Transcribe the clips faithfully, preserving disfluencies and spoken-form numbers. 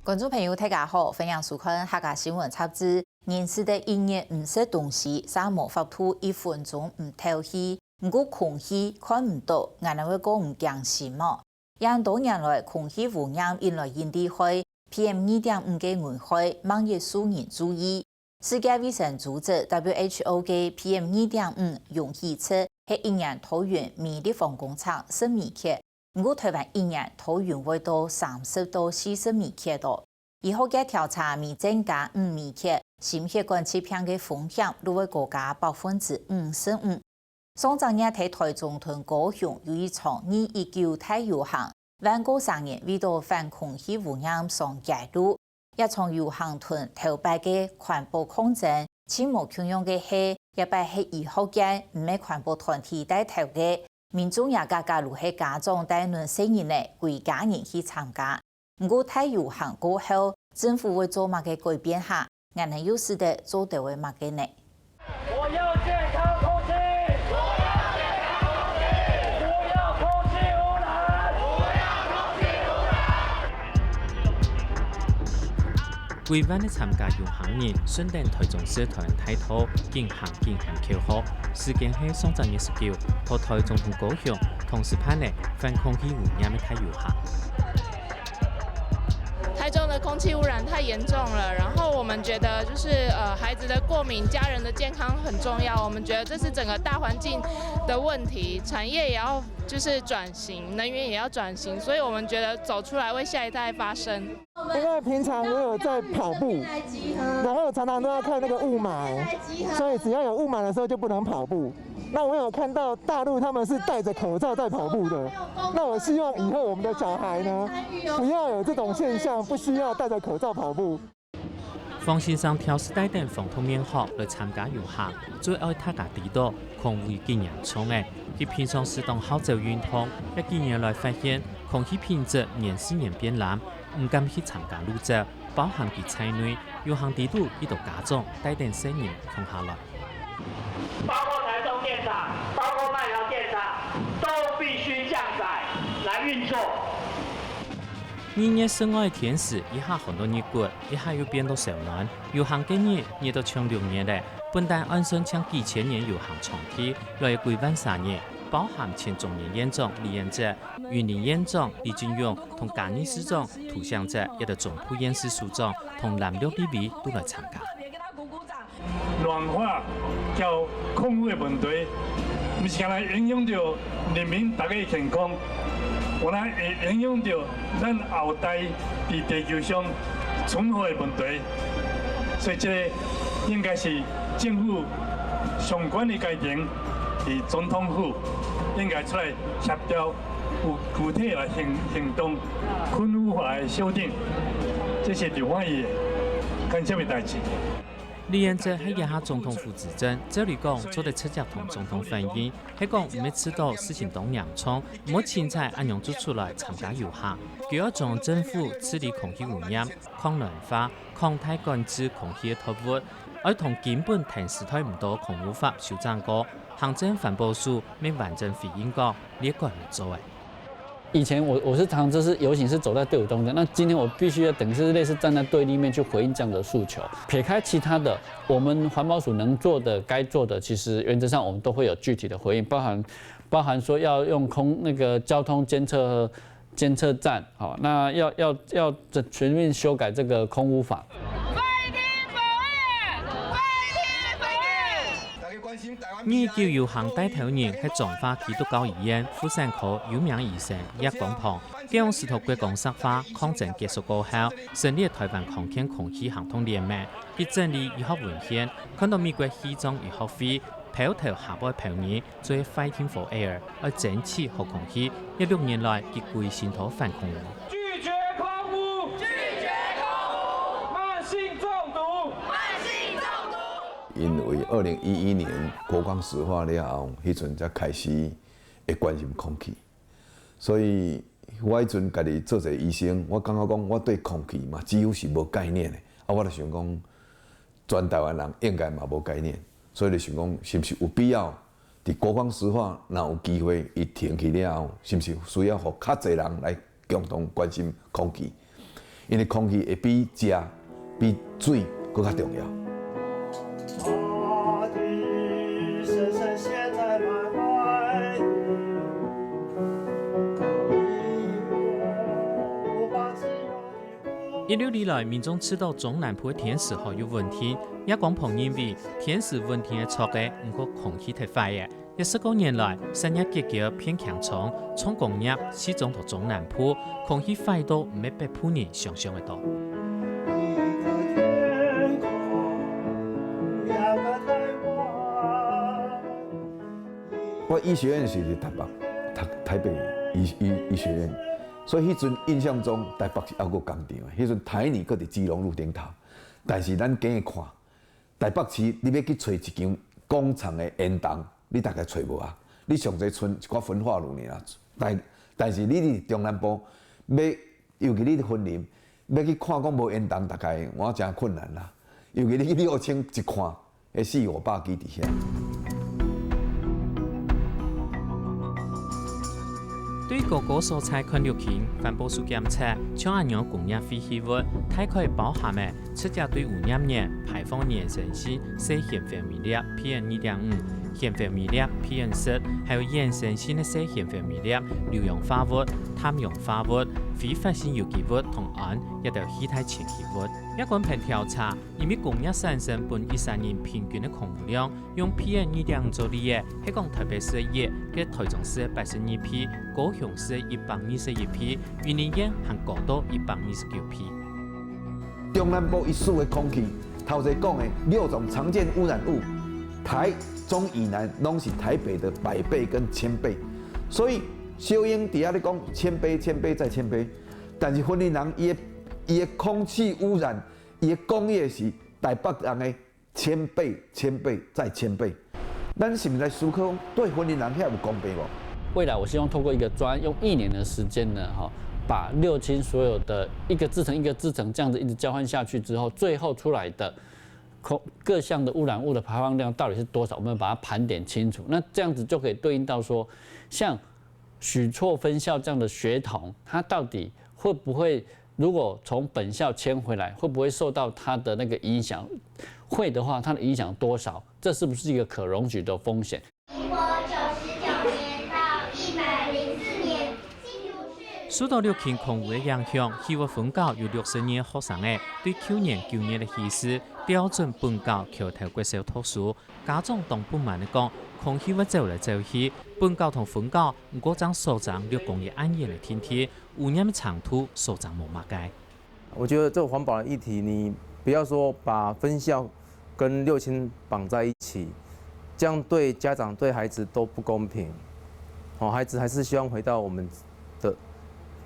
觀眾朋友，大家好，歡迎收看客家新聞雜誌。人食得一日毋食東西，煞無法度一分鐘毋敨氣。毋過空氣看毋到，𠊎等會過毋驚心無？這多年來，空氣污染引來引致害PM二點五个危害，萬一受人注意。世界衛生組織WHO个PM二點五容許值係一年桃園每立方公尺十微克，毋過台灣一年桃園會到三十到四十微克哦。醫學界調查，每增加五微克，心血管疾病个風險就會高加百分之五十五。上隻月在台中同高雄有一場二一九大遊行，萬過儕人為著反空氣污染上街路。這場遊行同頭擺个環保抗爭，盡無共樣个係，這擺係醫學界，毋係環保團體帶頭个。民眾也家家都係家長帶等細人仔，歸家人去參加。毋過大遊行過後，政府會做麼个改變下？𠊎等又使得做得个麼个呢？我要健康空氣！我要健康空氣！不要空氣污染！不要空氣污染！幾萬个參加遊行人，順等台中市台灣大道，緊行緊喊口號。時間係上隻月十九，在台中同高雄同時辦个反空氣污染个大遊行。 台中的空气污染太严重了，然后我们觉得就是呃孩子的过敏、家人的健康很重要，我们觉得这是整个大环境的问题，产业也要就是转型，能源也要转型，所以我们觉得走出来为下一代发声。因为平常我有在跑步，然后常常都要看那个雾霾，所以只要有雾霾的时候就不能跑步。那我有看到大陆他们是戴着口罩在跑步的，那我希望以后我们的小孩呢，不要有这种现象，不需要戴着口罩跑步。方先生挑試戴等防毒面殼來參加遊行，主要愛大家知道空污幾嚴重个。佢平常時當好走運動，這幾年來發現空氣品質年時年變爛，毋敢去參加路走，包含佢在內，遊行裡肚幾多家長帶等細人共下來。包括台中電廠，包括麥寮電廠，都必须降載來運作。 二月室外天時，一下寒到入骨，一下又變到燒暖。遊行該日，熱到像六月咧，本旦按算像幾千人遊行場地，來个幾萬儕人，包含前中研院長李彥哲、雲林縣長李進勇同嘉義市長涂醒哲，也到中部縣市首長同藍綠立委都來參加。 暖化交空污的問題，毋是干焦影響到人民大家的健康，原來會影響到咱後代佇地球上存活的問題。所以這應該是政府相關的階層，佇總統府應該出來協調，有具體的行行動，空污法的修訂，這是立法院的干涉的代誌。 李彥哲係這下總統府執政，照理講做得直接同總統反映，係講毋係知道事情當嚴重，毋好凊彩恁樣就出來參加遊行。佢愛將政府治理空氣污染、抗暖化、擴大管制空氣个託物，愛同根本停時代毋到空污法修正過。行政環保署乜完整回應講，這管會做个。 以前我我是常常就是游行是走在队伍中间，那今天我必须要等于是类似站在对立面去回应这样的诉求。撇开其他的，我们环保署能做的、该做的，其实原则上我们都会有具体的回应，包含包含说要用空那个交通监测监测站，好，那要要要全面修改这个空污法。二一九遊行帶頭人係彰化基督教醫院婦產科有名醫生葉光鵬。佢用時到國光石化抗爭結束過後，成立台灣康健空氣行動聯盟，佢整理醫學文獻，看到美國氣象醫學會標頭下背標語，做Fighting for Air，愛爭取好空氣。這六年來，佢歸心都反空污。拒絕空污！拒絕空污！慢性中毒！慢性中毒！ 因為二零一一年國光石化了後，迄陣才開始會關心空氣。所以我迄陣家己做一个醫生，我感覺講我對空氣嘛幾乎是無概念的。啊，我就想講，全台灣人應該嘛無概念，所以就想講，是毋是有必要佇國光石化若有機會伊停去了後，是毋是需要予較濟人來共同關心空氣？因為空氣會比食、比水閣較重要。一路以來，民眾知道中南部个電視好有穩定，也廣播認為電視穩定个著个，毋過空氣忒壞个。 這十過年來，產業結構變強壯，重工業集中到中南部，空氣壞到毋係北部人想像得到。我醫學院是在台北，台台北醫醫醫學院，所以迄陣印象中台北是猶閣工廠的，迄陣台泥閣佇基隆路頂頭，但是咱今日看， 台北市你欲去揣一間工廠的煙筒，你大概揣無啊。你上濟賰一寡焚化爐爾啊。但但是你佇中南部，欲尤其你佇雲林，欲去看講無煙筒，大概我真困難啦。尤其你去六輕一看，迄四五百支佇遐。 對高高所在看落去，環保署檢測，像恁樣工業廢棄物，大概包含个直接對污染源排放个延伸性細懸灰微粒PM二點五、懸灰微粒PM十，還有延伸性个細懸灰微粒、硫氧化物、碳氧化物、揮發性有機物同銨，也就氣態氰氣物。這款憑調查，因為工業產生分一儕人平均个空污量， 用PM二點五做例仔，係講台北市个一，佮台中市个八十二倍，高雄市个一百二十一倍，雲林縣還高到一百二十九倍。中南部一區个空氣，頭先講个六種常見污染物，台中以南攏是台北的百倍跟千倍。所以小英佇遐咧講千倍、千倍再千倍，但是雲林人伊个伊个空氣污染，伊个工業是台北人的 千倍、千倍再千倍。咱是毋是來思考，對雲林人遐有公平無？未來我希望透过一个专案，用一年的时间呢，哈，把六轻所有的一个制程一个制程这样子一直交换下去之后，最后出来的空各项的污染物的排放量到底是多少，我们把它盘点清楚。那这样子就可以对应到说，像许厝分校这样的学童，他到底会不会，如果从本校迁回来，会不会受到他的那个影响？会的话，它的影响多少？这是不是一个可容许的风险？民国九十九年到一百零四年，新竹市受到六輕空污个影響，喜愛分校有六十二个學生仔，對舊年九月个起始，調轉本校橋頭國小讀書。家長當不滿个講，空氣會走來走去，本校同分校毋過正所爭六公里恁遠个天地，污染个程度所爭無麼个。我觉得这个环保的议题，你不要说把分校跟六轻绑在一起，这样对家长、对孩子都不公平。哦，孩子还是希望回到我们的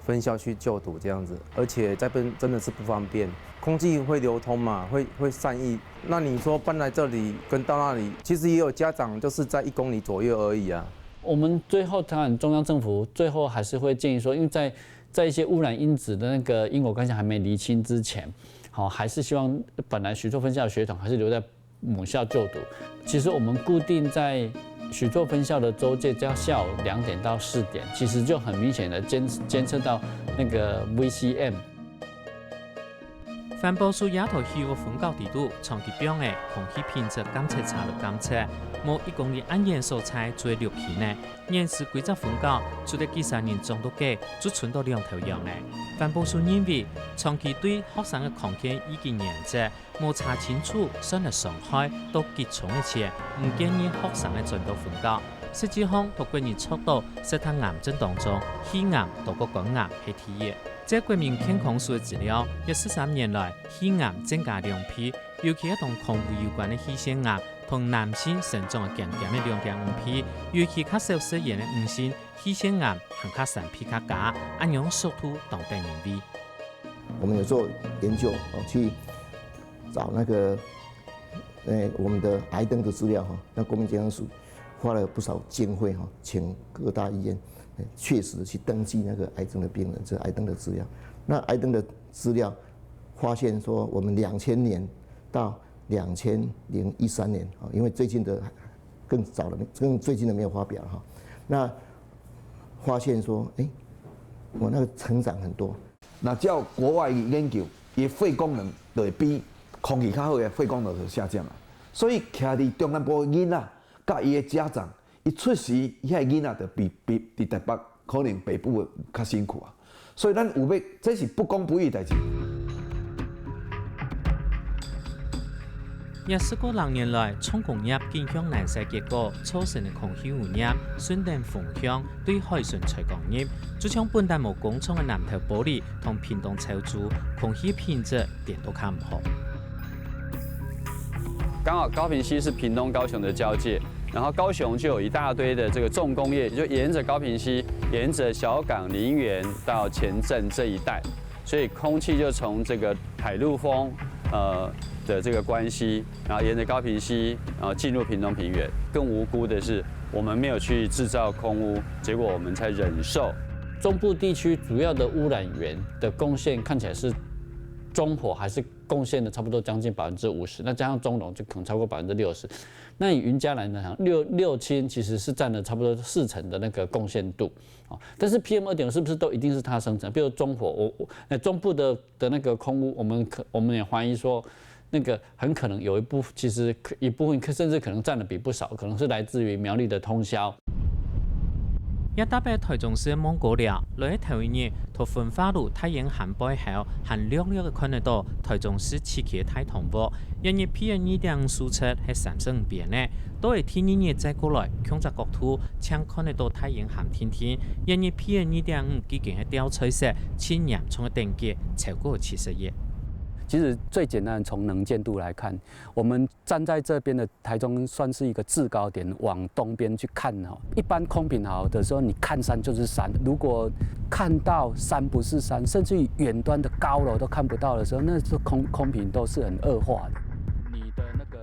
分校去就读这样子，而且这边真的是不方便，空气会流通嘛，会会散逸。那你说搬来这里跟到那里，其实也有家长就是在一公里左右而已啊。我们最后，当然中央政府最后还是会建议说，因为在在一些污染因子的那个因果关系还没厘清之前，好，还是希望本来许厝分校的学童还是留在母校就读。其实我们固定在许厝分校的周间，只要下午两点到四点，其实就很明显的监监测到那个 V C M。环保署也在许厝分校底肚，长期放个空气品质监测车來监测，無一公里恁遠所在就係六輕呢。 現時歸隻分校，除了幾儕人長到該，就伸到兩頭羊仔。環保署認為，長期對學生个康健以及原則，無查清楚，算係傷害到幾重个錢，毋建議學生仔轉到分校。實際上，在國人桌肚，食糖癌症當中，肺癌多過肝癌係第一。照國民健康署个資料，這十三年來，肺癌增加兩倍，尤其係同空污有關个肺腺癌， 同男性成長个減減个兩點五倍，尤其較少食菸个女性，肺腺癌還較三倍較加，恁樣速度當得人畏。我们有做研究哦，去找那个，呃，我们的癌症的资料哈。那国民健康署花了不少经费哈，请各大医院，呃，确实去登记那个癌症的病人，这癌症的资料。那癌症的资料发现说，我们两千年到两千零一三年啊，因为最近的更早的没，更最近的没有发表哈。那发现说，哎，我那个成长很多。若照國外的研究，伊的肺功能就會比空氣較好的肺功能就下降啊。所以徛佇中南部的囡仔，佮伊的家長，伊出世，遐个囡仔就比，比佇台北可能北部較辛苦啊。所以咱有欲，這是不公不義的代誌。這十過零年來，重工業緊向南徙結果造成的空氣污染，順等風向對海脣吹降入，就像本旦無工廠的南投玻璃同屏東潮州，空氣品質顛倒較毋好。剛好高屏溪是屏東高雄的交界，然後高雄就有一大堆的这个重工业，就沿着高屏溪，沿着小港、林园到前镇这一带，所以空气就从这个海陆丰，呃的这个关系，然后沿着高屏溪，然后进入屏东平原。更无辜的是，我们没有去制造空污，结果我们才忍受。中部地区主要的污染源的贡献看起来是中火，还是贡献了差不多将近百分之五十，那加上中溶就可能超过百分之六十。那以云嘉来讲，六六轻其实是占了差不多四成的那个贡献度。哦，但是 P M 二点五是不是都一定是它生成？比如中火，我我那中部的的那个空污，我们可我们也怀疑说，那个很可能有一部其实可一部分甚至可能占的比不少，可能是来自于苗栗的通霄。也搭配台中市望高寮，來个頭一日，同焚化爐大煙涵背後，還略略个看得到台中市市區个大通屋，一日PM二點五數值係三十五邊个，到底第二日再過來，共隻角度，正看得到大煙涵定定，一日PM二點五已經係吊在實，盡嚴重个等級，超過七十一。其实最简单，从能见度来看，我们站在这边的台中算是一个制高点，往东边去看哈。一般空屏好的时候，你看山就是山，如果看到山不是山，甚至于远端的高楼都看不到的时候，那是空空屏都是很恶化的。你的那个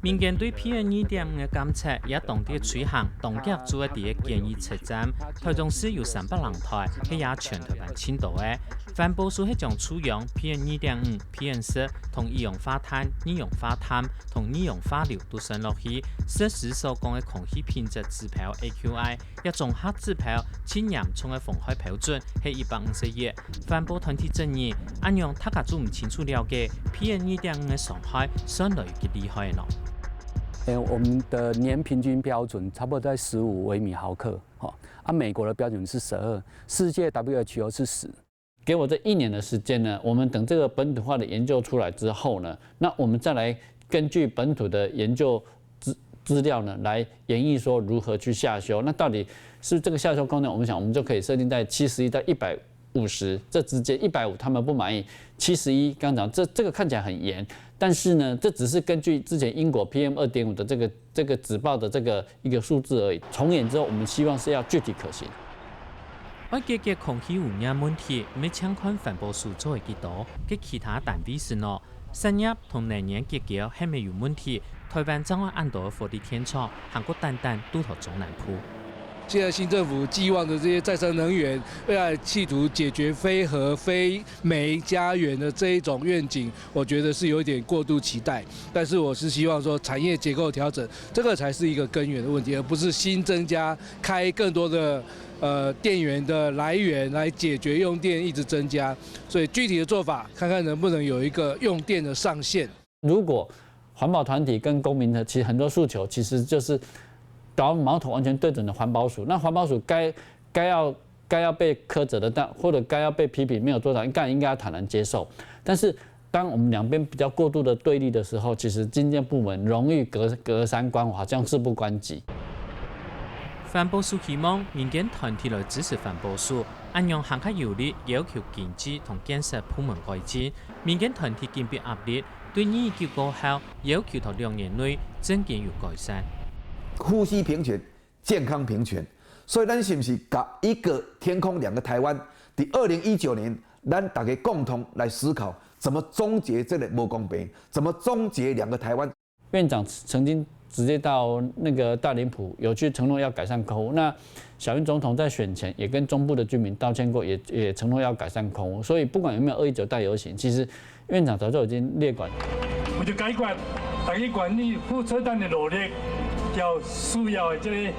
民間對PM二點五个監測也當在推行，當局做个第一建議測站，台中市有三百零台，係也全台灣盡多个。環保署係將臭氧PM二點五、PM十同一氧化碳、二氧化碳同二氧化硫都算落去，設施所講个空氣品質指標AQI，也綜合指標盡嚴重个風害標準係一百五十一。環保團體質疑，恁樣大家就毋清楚了解PM二點五个傷害算來有幾厲害呢？哎，我们的年平均标准差不多在十五微米毫克，哈，啊，美国的标准是十二，世界WHO是十。给我这一年的时间呢，我们等这个本土化的研究出来之后呢，那我们再来根据本土的研究资资料呢，来研议说如何去下修。那到底是这个下修空间，我们想我们就可以设定在七十一到一百五十这之间，一百五他们不满意，七十一刚讲这这个看起来很严，但是呢，这只是根据之前英国PM二点五的这个这个指报的这个一个数字而已。从严之后，我们希望是要具体可行。愛解決空氣污染問題，毋係淨看環保署做个幾多，該其他單位係呢？產業同能源結構係毋係有問題？台灣正愛恁多火力電廠，還過單單堵著中南部。现在新政府寄望的这些再生能源，未来企图解决非核、非煤家园的这一种愿景，我觉得是有一点过度期待。但是我是希望说，产业结构调整，这个才是一个根源的问题，而不是新增加开更多的呃电源的来源来解决用电一直增加。所以具体的做法，看看能不能有一个用电的上限。如果环保团体跟公民的其实很多诉求，其实就是把矛头完全对准了环保署。那环保署该该要该要被苛责的，但或者该要被批评没有做到，应该应该要坦然接受。但是当我们两边比较过度的对立的时候，其实经建部门容易隔隔山观火，好像事不关己。环保署希望民间团体来支持环保署，恁样行较有力，要求经济同建设部门改进。民间团体紧逼压力，对二二九过后，要求到两年内正经有改善。呼吸平权、健康平权，所以咱是毋是甲一个天空两个台湾？在二零一九年，咱大家共同来思考，怎么终结这个无公平，怎么终结两个台湾。院长曾经直接到那个大林埔，有去承诺要改善空污。那小英总统在选前也跟中部的居民道歉过，也也承诺要改善空污。所以不管有没有二一九大游行，其实院长早就已经列管。为着解决大家愿意付出咱的努力，要需要的这个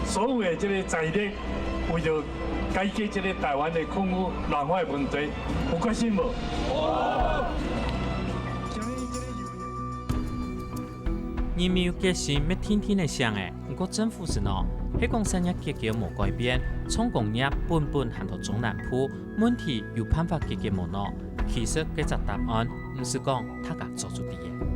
所有的这个财力，为着解決這个台灣个空污、浪費个問題，有決心無？ 人民有決心，乜定定个想个，毋過政府斯呢，係講產業結構無改變，重工業本本還在中南部，問題有辦法解決無呢？其實該隻答案，毋使講，大家早就知个。